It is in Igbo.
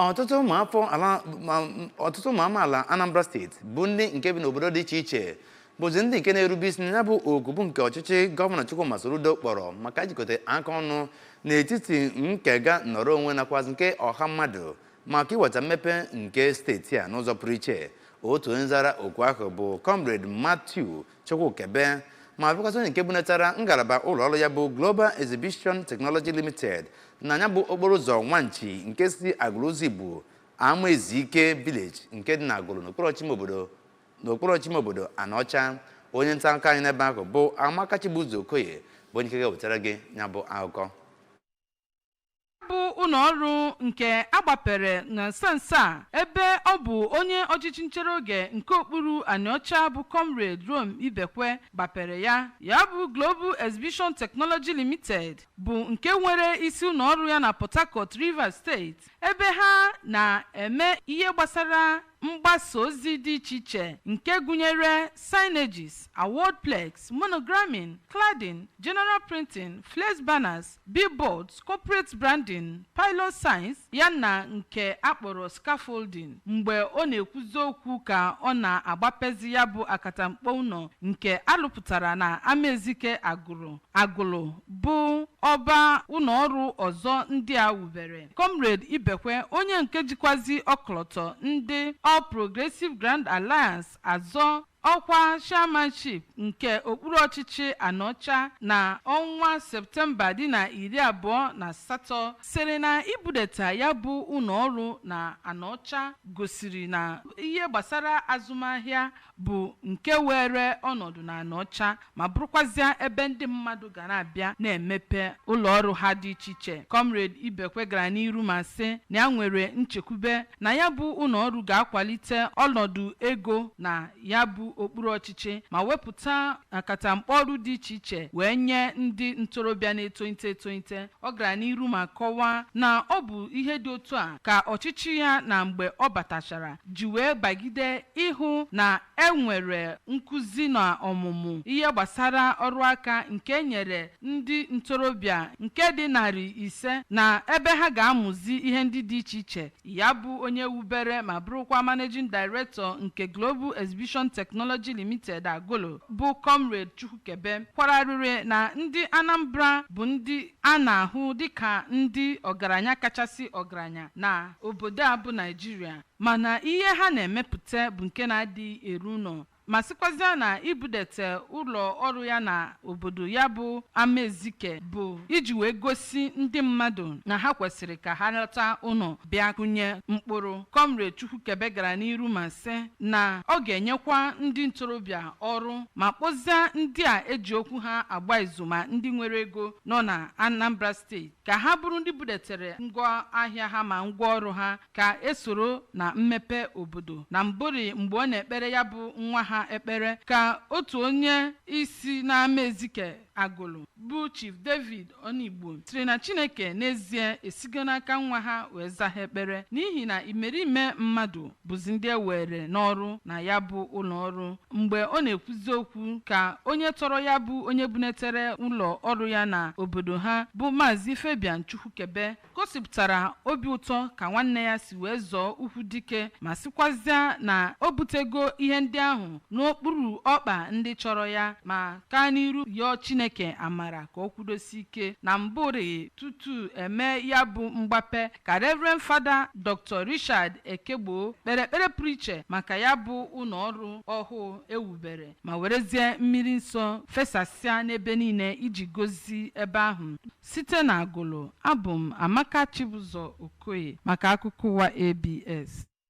Ọtụtụ ụmụafọ ala ọtụtụ ụmụ amaala Anambra Steeti bụ ndị nke bi n'obodo dị iche iche bụzi ndị nke na-erube isi na ya bụ oku bụ nke ọchịchị Gọvanọ Chukwuma Soludo kpọrọ maka ijikọta aka ọnụ n'etiti nkega nnọrọ onwe nakwazi nke ọha mmadụ maka iweta mmepe nke steeti a n'ụzọ pụrụ iche. Otu onye zara oku ahụ bụ Comrade Matthew Chukwukebe, ma bụkwazị onye nke bunatara ngalaba ụlọ ọrụ ya bụ Global Exhibition Technology Limited na ya bụ okporo ụzọ Nwanchi nke si Agụlụ ụzọ Igbo Ama Ezike Village nke dị na Agụlụ n'okpuru ọchịchị ime obodo Anaọcha. Onye nta akụkọ anyị n'ebe ahụ bụ Amaka Chibuzo Okoye bụ onye nke ga-ewetara gị ya bụ akụkọ. Bụ ụlọọrụ nke agbapere na nso nso a, ebe ọ bụ onye ọchịchị nchere oge nke okpuru Anịọcha bụ Comrade Rome Ibekwe gbapere ya. Ya bụ Global Exhibition Technology Limited bụ nke nwere isi ụlọọrụ ya na Port Harcourt, Rivers State, ebe ha na-eme ihe gbasara mgbasa ozi dị iche iche nke gụnyere signages, award plaques, monogramming, cladding, general printing, flex banners, billboards, corporate branding, pylon signs, ya na nke akpọrọ scaffolding. Mgbe ọ na-ekwuzi okwu ka ọ na-agbapezi ya bụ akatamkpo ụlọ nke alụpụtara na Amaezike Agụrụ Agụlụ, bụ ọba ụlọọrụ ọzọ ndị a wubere, Comrade Ibekwe, onye nke jikwazi ọkọlọtọ ndị All Progressive Grand Alliance azọ ọkwa chairmanship nke okpuru ọchịchị Anọcha na ọnwa Septemba dị na 28, sịrị na ibudata ya bụ ụlọọrụ na Anọcha gosiri na ihe gbasara azụmahịa bụ nke were ọnọdụ na Anọcha, ma bụrụkwazịa ebe ndị mmadụ ga na-abịa na-emepe ụlọọrụ ha dị iche iche. Comrade Ibekwe gara n'iru ma sị na ya nwere nchekwube na ya bụ ụlọọrụ ga-akwalite ọnọdụ ego na ya bụ okpuru ọchịchị, ma wepụta akatamkpọrụ dị iche iche wee nye ndị ntorobịa na-etolite etolite. Ọ gara n'iru ma kọwaa na ọ bụ ihe dị otu a ka ọchịchị ya na mgbe ọ batachara ji wee bagide ịhụ na e nwere nkụzi na ọmụmụ ihe gbasara ọrụ aka nke nyere ndị ntorobịa nke dị 500 na ebe ha ga-amụzi ihe ndị dị iche iche. Ya bụ onye wubere ma bụrụkwa managing director nke Global Exhibition Technology Limited Agụlụ bụ Comrade Chukwukebe kwararịrị na ndị Anambra bụ ndị a na-ahụ dịka ndị ọgaranya kachasị ọgaranya na obodo a bụ Naijiria, mana ihe ha na-emepụta bụ nke na-adịghị eru ụlọ, ma sịkwazịa na ibudete ụlọ ọrụ ya na obodo ya bụ Amaezike bụ iji wee gosi ndị mmadụ na ha kwesịrị ka ha lọta ụlọ bịa kụnye mkpụrụ. Comrade Chukwukebe gara n'iru ma sị na ọ ga-enyekwa ndị ntorobịa ọrụ, ma kpọzie ndị a eji okwu ha agba izu ma ndị nwere ego nọ na Anambra Steeti ka ha bụrụ ndị budetere ngwa ahịa ha ma ngwa ọrụ ha ka esoro na mmepe obodo. Na mbụri, mgbe ọ na-ekpere ya bụ nwa ha ekpere, ka otu onye isi n'ama Ezike Agụlụ bụ Chief David Onigbo sịrị na Chineke n'ezie esigo n'aka nwa ha wee zaa ha ekpere, n'ihi na imerime mmadụ bụzi ndị ewere n'ọrụ na ya bụ ụlọ ọrụ. Mgbe ọ na-ekwuzi okwu ka onye tọrọ ya bụ onye bunetere ụlọ ọrụ ya na obodo ha bụ Maazị Fabian Chukwukebe gosipụtara obi ụtọ ka nwanne ya si wee zọọ ukwu dike, ma sịkwazịa na o butego ihe ndị ahụ n'okpuru ọkpa ndị chọrọ ya, ma kaa n'iru yọọ Chineke amara ka ọ kwudosi ike. Na mbụri, tutu eme ya bụ mgbape, ka Reverend Fada Dr. Richard Ekegbo kpere ekpere pụrụ iche maka ya bụ ụlọ ọrụ ọhụụ ewubere, ma werezie mmiri nsọ fesasịa n'ebe niile iji gozi ebe ahụ. Site na Agụlụ, abụ m Amaka Chibụzọ Okoye maka akụkọ ụwa ABS.